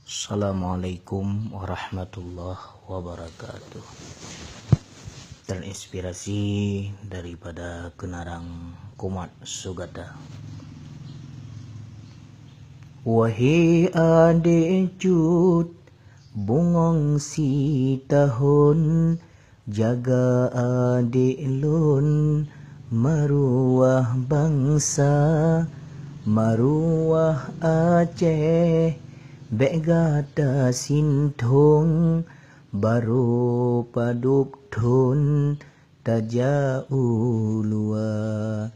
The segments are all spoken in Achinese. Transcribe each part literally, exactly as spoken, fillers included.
Assalamualaikum warahmatullahi wabarakatuh. Terinspirasi daripada Keunarang Kumat Sugata. Wahé adék cut, bungöng sitahon, jaga adék lôn, maruwah bansa, maruwah Aceh, bék gata sinthong, barô padub thon tajak u luwa.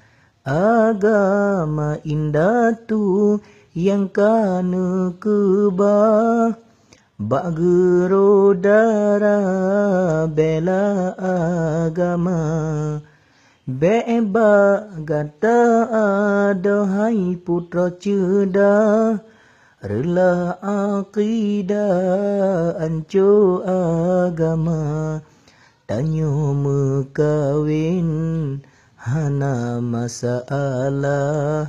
Agama indatu nyang ka neukeubah, bak geuro dara bela agama. Bék bak gata adoe hai putroe ceudah, reulah akidah anco agama. Tanyoe meukawen hana masalah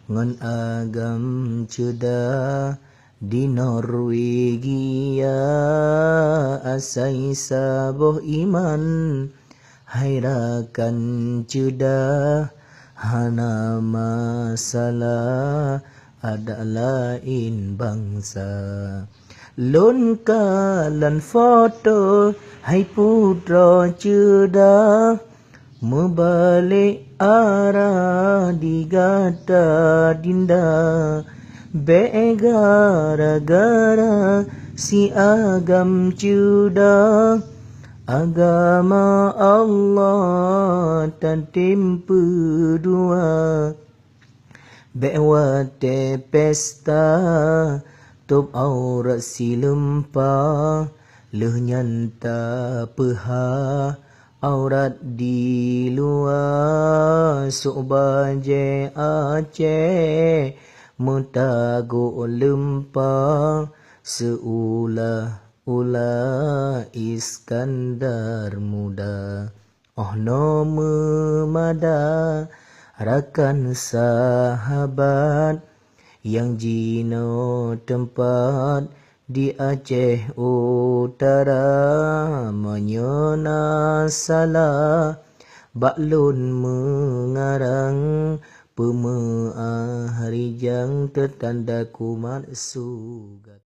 ngon agam ceudah di Norwegia, asai saboh iman hai rakan ceudah hana masalah adat laén bansa. Lôn kalon foto hai putroe ceudah, meubalek arah di gata dinda. Bék gara-gara si agam ceudah, agama Allah tatem peudua. Bék watée pesta, tôb aurat sileumpa, lheueh nyan tapeuhah aurat di luwa. Sôk bajée Aceh meutagok leumpa, seulah-ulah Iskandar Muda. Oh noe meumada rakan sahabat nyang jinoe teumpat di Aceh Utara. Meunyoe na salah bak lôn meungarang, peumeu'ah rijang teutanda kumat su